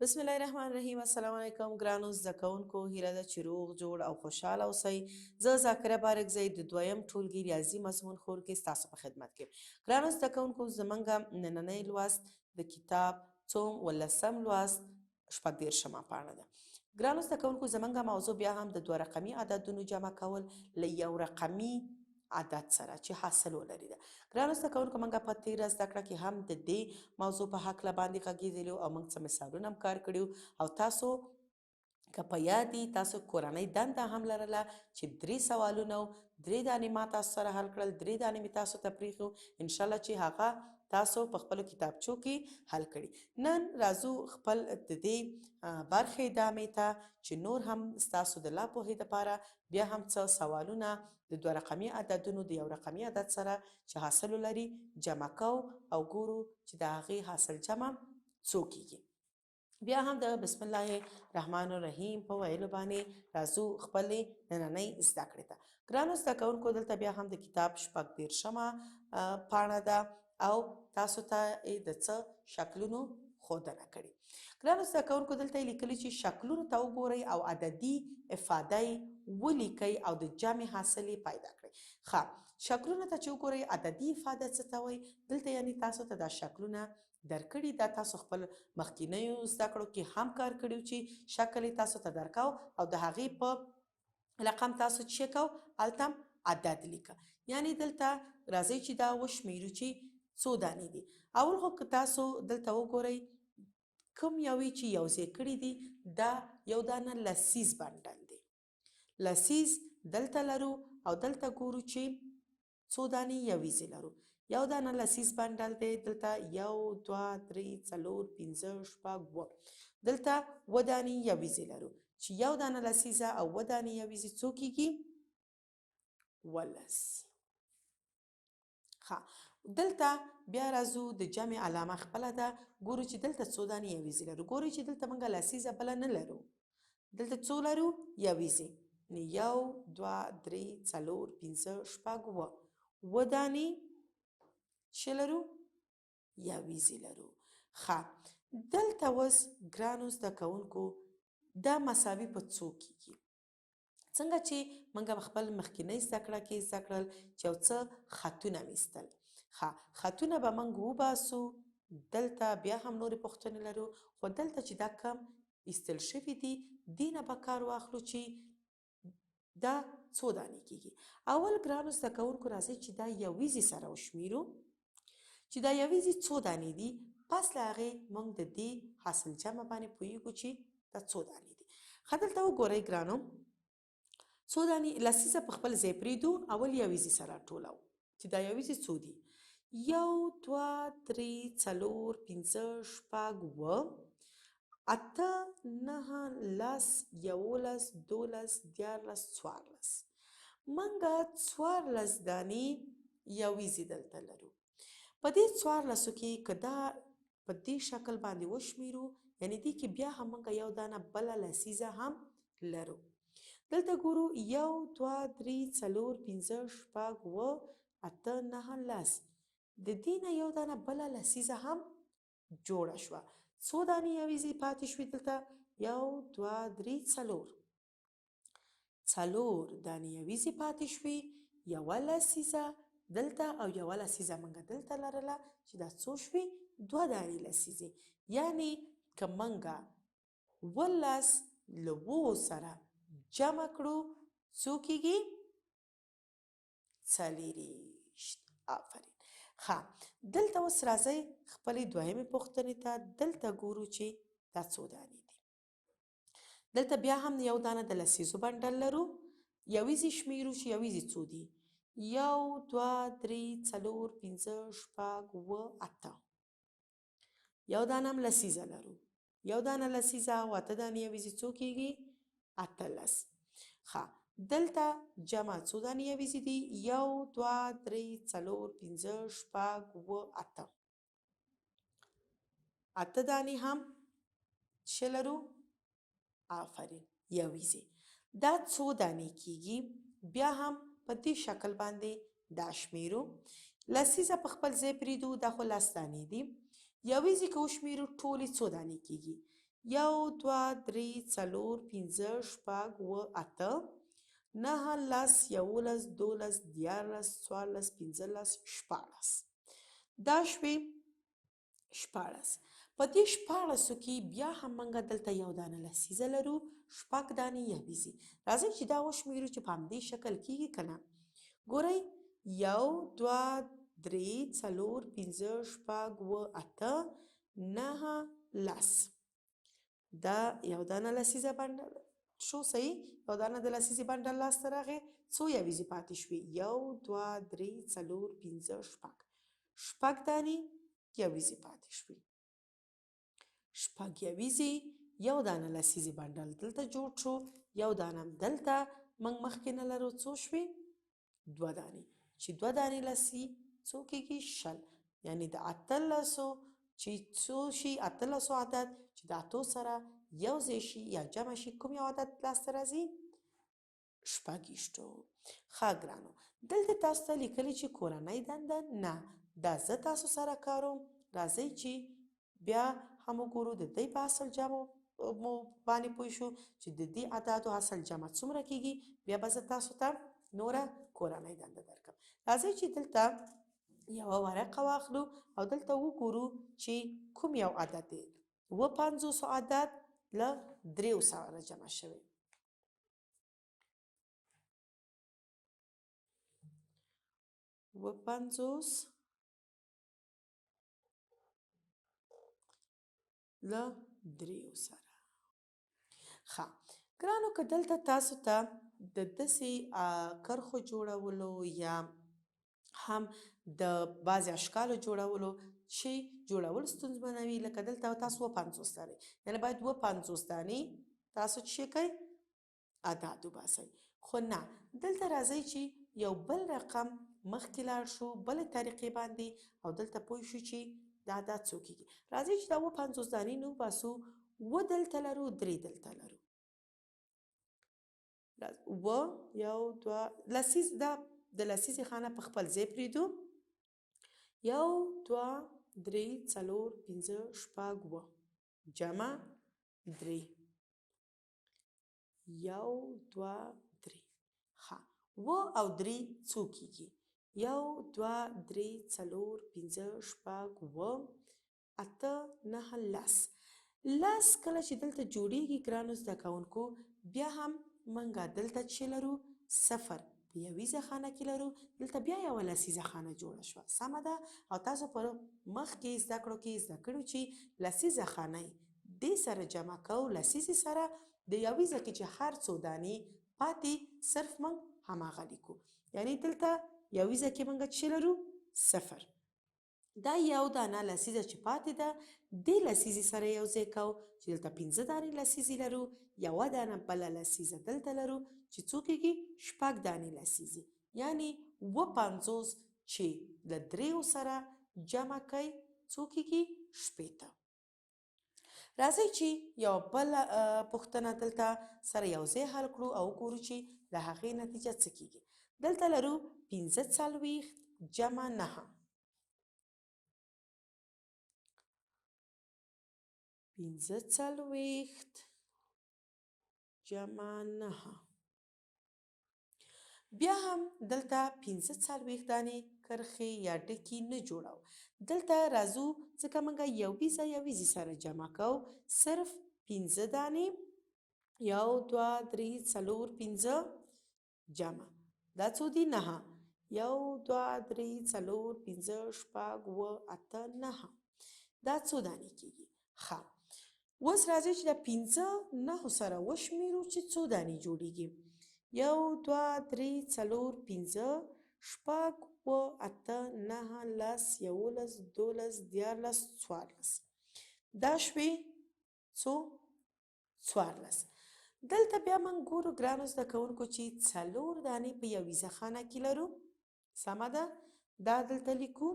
بسم الله الرحمن الرحیم. السلام علیکم ګرانو زده کوونکو، هیله ده چې روغ جوړ او خوشحاله اوسئ. زه ذاکره بارکزی د دویم ټولګي ریاضي مضمون ښوونکې ستاسو په خدمت کې. ګرانو زده کوونکو، زمونږ نننی لوست د کتاب څوم ولسم لوست 36مه پاڼه ده. ګرانو زده کوونکو، زمونږ موضوع بیا هم د دوه رقمي عددونو جمع کول له یو رقمي عدد سره چې حاصل ولري ده. ګرانو زده کوونکو، موږ په تېره زده کړه کې هم د دې موضوع په هکله باندې غږېدلي او موږ څه مثالونه هم کار کړي او تاسو که په یاد دي، تاسو کورنۍ دنده هم لرله چې درې سوالونه و، درې دانې ما تاسو سره حل کړل، درې دانې مې تاسو ته پرېښي وو. انشاءالله چې هغه تاسو په خپلو کتابچو کې حل کړي. نن راځو خپل د دې برخې ادامې ته چې نور هم ستاسو د لا پوهې دپاره بیا هم څه سوالونه د دوه رقمي عددونو د یو رقمي عدد سره چې حاصل ولري جمع کو او ګورو چې د هغې حاصل جمع څو کیږي. بیا هم د بسم الله الرحمن الرحیم په ویلو باندې راځو خپلې نننۍ زده کړې ته. ګرانو زده کوونکو، دلته بیا هم د کتاب 36مه پاڼه ده او تاسو ته یې د څه شکلونو ښودنه کړې. ګرانو زده کوونکو، دلته یې لیکلي چې شکلونو ته وګورئ او عددي افاده یې ولیکئ او د جمع حاصل یې پیدا کړئ. ښه، شکلونو ته چې وګورئ عددي افاده څه ته وایي، دلته یعنی تاسو ته دا شکلونه درکړي. دا تاسو خپل مخکینیو زده کړو کې هم کار کړي چې شکل یې تاسو ته درکاو او د هغې په رقم تاسو چې کو هلته هم عدد لیکه. یعنی دلته راځئ چې دا وشمیرو چې څو دانې دي. اول خو که تاسو دلته وګورئ کوم یو یې چې یو ځای کړي دي، دا یو دانه لسیز بنډل دی. لسیز دلته لرو او دلته ګورو چې څو دانې یویزې لرو. یو دانه لسیز بنډل دی، دلته 1 2 3 4 5 6 7، دلته اووه دانې یویزې لرو چې یو دانه لسیزه او اووه دانې یویزې څو کیږي؟ 17. ښه، دلته بیا راځو د جمع علامه خپله ده، ګورو چې دلته څو دانې یویزې لرو. ګورو چې دلته موږ لسیزه بله نه لرو، دلته څو لرو؟ یویزې. نو 1 2 3 4 5 6 7، اووه دانې چې لرو؟ یویزې لرو. ښه، دلته اوس ګرانو زده کوونکو دا مساوي په څو کیږي؟ څنګه چې موږ په خپل مخکینۍ زده کړه کې زده کړل چې یو څه خطونه ویستل. ښه، خطونه به موږ وباسو. دلته بیا هم نورې پوښتنې لرو، خو دلته چې دا کم ایستل شوي دي دې نه به کار واخلو چې دا څو دانې کیږي. اول ګرانو زده کوونکو راځئ چې دا یویزې سره وشمیرو چې دا یویزې څو دانې دي. پس له هغې موږ د دې حاصل جمع باندې پوهیږو چې دا څو دانې دي. ښه، دلته وګورئ ګرانو څو دانې لسیزه په خپل ځای پرېږدو، اول یویزې سره ټولو چې دا یویزې څو دي. 1 2 3 4 5 6 7 8 9 10 11 12 13 14. موږ 14 دانې یویزې دلته لرو. په دې څوارلسو کې که دا په دې شکل باندې وشمیرو، یعنی دې کې بیا هم موږ یو دانه بله لسیزه هم لرو. دلته ګورو 1 2 3 4 5 6 7 8 9 10، د دې نه یو دانه بله لسیزه هم جوړه شوه. څو دانې یویزې پاتې شوې دلته؟ 1 2 3 4، 4 دانې یویزې پاتې شوې، یوه لسیزه دلته او یوه لسیزه موږ دلته لرله چې دا څو شوې؟ 2 دانې لسیزې. یعنی که موږ 17 له اوو سره جمع کړو څو کیږي؟ 24. آفرین. ښه، دلته اوس راځئ خپلې دویمې پوښتنې ته. دلته ګورو چې دا څو دانې دي. دلته بیا هم یو دانه د لسیزو بنډل لرو، یویزې شمیرو چې یویزې څو دي. 1 2 3 4 5 6 7 8، یو دانه هم لسیزه لرو، یو دانه لسیزه او 8 دانې یویزې څو کیږي؟ 18. ښه، دلته جمع څو دانې یویزې دي؟ 1 2 3 4 5 6 7 8، 8 دانې هم څه لرو؟ آفرین، یویزې. دا څو دانې کیږي؟ بیا هم په دې شکل باندې دا شمیرو. لسیزه په خپل ځای پرېږدو، دا خو لس دانې دي. یویزې که وشمیرو ټولې څو دانې کیږي؟ 1 2 3 4 5 6 7 8 9 10 11 12 13 14 15 16. دا شوې 16. په دې 16 کې بیا هم موږ دلته یو دانه لسیزه لرو، شپږ دانې یویزې. راځئ چې دا وشمېرو چې په همدې شکل کېږي که نه. ګورئ 1 2 3 4 5 6 7 8 9 10. دا یو دانه لسیزه بنډل شو، صحیح؟ یو دانه د لسیزې بنډل لاسته راغی. څو یویزې پاتې شوې؟ 1 2 3 4 5 6. شپږ دانې یویزې پاتې شوې. شپږ یویزې، یو دانه لسیزې بنډل دلته جوړ شو، یو دانه هم دلته موږ مخکې نه لرو. څو شوې؟ دوه دانې. چې دوه دانې لسي څو کېږي؟ 20. یعنې د 18 چې څو شي، 18 عدد چې د اتو سره یو ځای شي یا جمع شي، کوم یو عدد لاسته راځي؟ 26. ښه ګرانو، دلته تاسو ته لیکلي چې کورنۍ دنده نه، دا زه تاسو سره کاروم. راځئ چې بیا هم وګورو د دې په اصل جمع مو باندې پوه شو چې د دې عددو اصل جمع څومره کېږي. بیا به زه تاسو ته نوره کورنۍ دنده درکړم. راځئ چې دلته یوه ورقه واخلو او دلته وګورو چې کوم یو عدد دی. 57 عدد له 3 سره جمع شوی. 57 له 3 سره. ښه ګرانو، که دلته تاسو ته د داسې کرښو جوړولو یا هم د بعضې اشکالو جوړولو چې جوړول ستونزمنه وي، لکه دلته تاسو 57 لرئ، یعنې باید 57 دانې تاسو چې کوئ اعداد وباسئ. خو نه، دلته راځئ چې یو بل رقم مخکې لاړ شو بلې طریقې باندې او دلته پوه شو چې دا عدد څو کېږي. راځئ چې دا 57 دانې نه وباسو. 7 دلته لرو، 3 دلته لرو. 7 1 2 لسیز، دا د لسیزې خانه په خپل ځای پرېږدو. 1 2 3 4 5 6 7 جمع 3، 1 2 3. ښه، 7 او 3 څو کېږي؟ 1 2 3 4 5 6 7 8 9 10. 10 کله چې دلته جوړیږي ګرانو زده کوونکو، بیا هم موږ دلته چې لرو 0 په یویزه خانه کې لرو، دلته بیا یوه لسیزه خانه جوړه شوه. سمه ده؟ او تاسو په مخکې زده کړو کې زده کړو چې لسیزه خانه دې سره جمع کوو، لسیزې سره د یویزه کې چې هر څو دانې پاتې صرف موږ هماغه لیکو. یعنې دلته یویزه کې موږ چې لرو 0، دا یو دانه لسیزه چې پاتې ده دې لسیزې سره یو ځای کوو چې دلته 5 دانې لسیزې لرو، یوه دانه بله لسیزه دلته لرو چې څو کېږي؟ 6 دانې لسیزې. یعنې 57 چې له 3 سره جمع کوي څو کېږي؟ 60. راځئ چې یوه بله پوښتنه دلته سره یو ځای حل کړو او وګورو چې له هغې نتیجه څه کېږي. دلته لرو 45 جمع 9. 45 جمع 9. بیا هم دلته 45 دانې کرښې یا ډکې نه جوړو. دلته راځو ځکه موږ یویزه یویزې سره جمع کوو، صرف 5 دانې، 1 2 3 4 5 جمع دا څو دي؟ 9. 1 2 3 4 5 6 7 8 9. دا څو دانې کېږي؟ ښه، اوس راځئ چې دا 5 9 سره وشمېرو چې څو دانې جوړیږي. 1 2 3 4 5 6 7 8 9 10 11 12 13 14. دا شوې څو؟ 14. دلته بیا موږ ګورو ګرانو زده کوونکو چې 4 دانې په یویزه خانه کې لرو. سمه ده؟ دا دلته لیکو.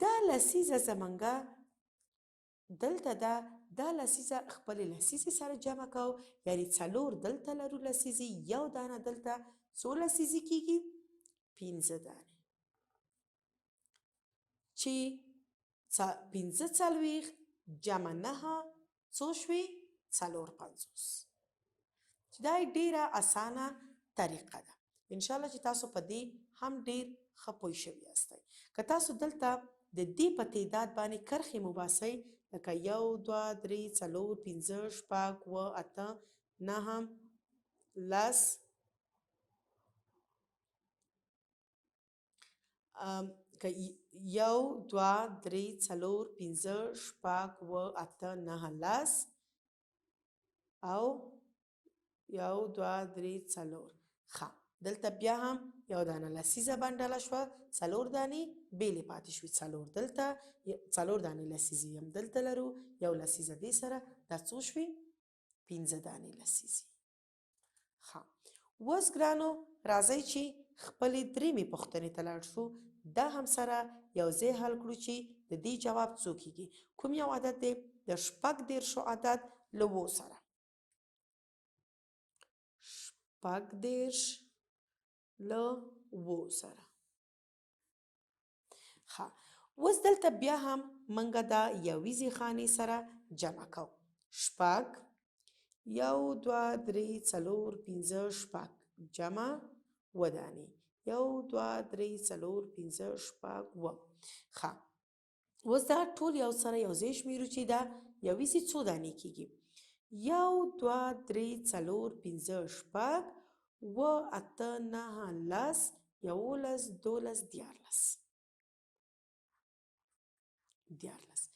دا لسیزه زمونږه دلته ده، دا لسیزه خپلې لسیزې سره جمع کوو، یعنې 4 دلته لرو لسیزې، یو دانه دلته څو لسیزې کېږي؟ 5 دانې، چې 45 جمع 9 څو شوې؟ 54. چې دا ډیره اسانه طریقه ده. ان شاء الله چې تاسو په دې هم ډیر ښه پوه شوي یاستئ. که تاسو دلته د دې په تعداد باندې کرښې مباسئ، لکه 1، 2، 3، 4، 5، 6، 7، 8، 9، 10، که 1، 2، 3، 4، 5، 6، 7، 8، 9، 10 او 1، 2، 3، 4. ښه، دلته بیا هم یو دانه لسیزه بنډله شوه، 4 دانې بېلې پاتې شوې، 4 دلته، 4 دانې لسیزې هم دلته لرو، یو لسیزه دې سره، دا څو شوې؟ 5 دانې لسیزې. ښه، اوس ګرانو راځئ چې خپلې درېیمې پوښتنې ته لاړ شو، دا هم سره یو ځای حل کړو چې د دې جواب څو کېږي. کوم یو عدد دی؟ د 36 عدد له 7 سره. 36 له 7 سره. ښه، اوس دلته بیا هم موږ دا یویزې خانې سره جمع کوو. 6، 1، 2، 3، 4، 5، 6 جمع 7 دانې، 1، 2، 3، 4، 5، 6، 7. ښه، اوس دا ټول یو سره یو ځای شمېرو چې دا یویزې څو دانې کېږي. 1، 2، 3، 4، 5، 6، 7، 8، 9، 10، 11، 12، 13. 13.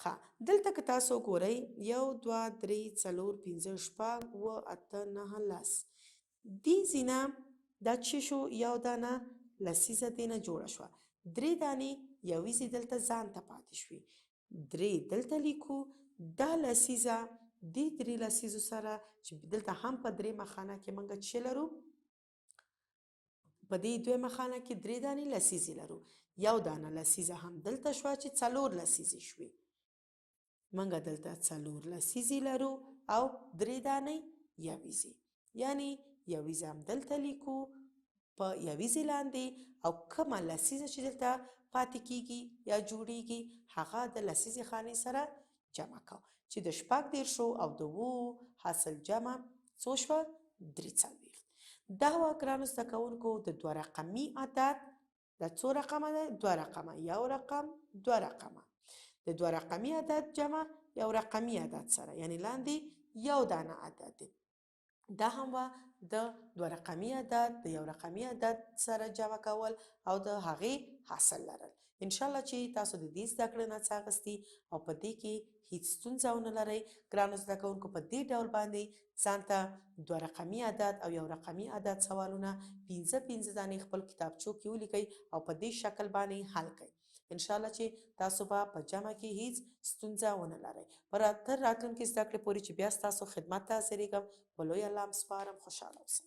ښه، دلته که تاسو ګورئ 1، 2، 3، 4، 5، 6، 7، 8، 9، 10، دې ځینه دا چې شو یو دانه لسیزه دې نه جوړه شوه، 3 دانې یویزې دلته ځان ته پاتې شوې، 3 دلته لیکو. دا لسیزه دې 3 لسیزو سره چې دلته هم په درېیمه خانه کې موږ چې لرو، په دې دویمه خانه کې 3 دانې لسیزې لرو، یو دانه لسیزه هم دلته شوه چې 4 لسیزې شوې. موږ دلته 4 لسیزې لرو او 3 دانې یویزې، یعنی یویزه هم دلته لیکو په یویزې لاندې، او کومه لسیزه چې دلته پاتې کیږي یا جوړیږي هغه د لسیزې خانې سره جمع کوو چې د 36 او د 7 حاصل جمع څو شوه؟ 43. دا وه ګرانو زده کوونکو د 2 رقمي عدد. دا څو رقمه ده؟ 2 رقمه، یو رقم، 2 رقمه. د 2 رقمي عدد جمع یو رقمي عدد سره، یعنی لاندې یو دانه عدد دی. دا هم وه د 2 رقمي عدد د یو رقمي عدد سره جمع کول او د هغې حاصل لرل. انشاءالله چې تاسو د دې زده کړې نه څه اخیستي او په دې کې هیڅ ستونزه ونه لرئ. ګرانو زده کوونکو، په دې ډول باندې ځان ته 2 رقمي عدد او یو رقمي عدد سوالونه 5 5 دانې خپل کتابچو کې ولیکئ او په دې شکل باندې حل کړئ. انشاءالله چې تاسو به په جمع کې هیڅ ستونزه ونه لرئ. پر تر راتلونکي زده کړې پورې چې بیا ستاسو خدمت ته حاضرېږم، په لوی الله مو سپارم. خوشحاله اوسئ.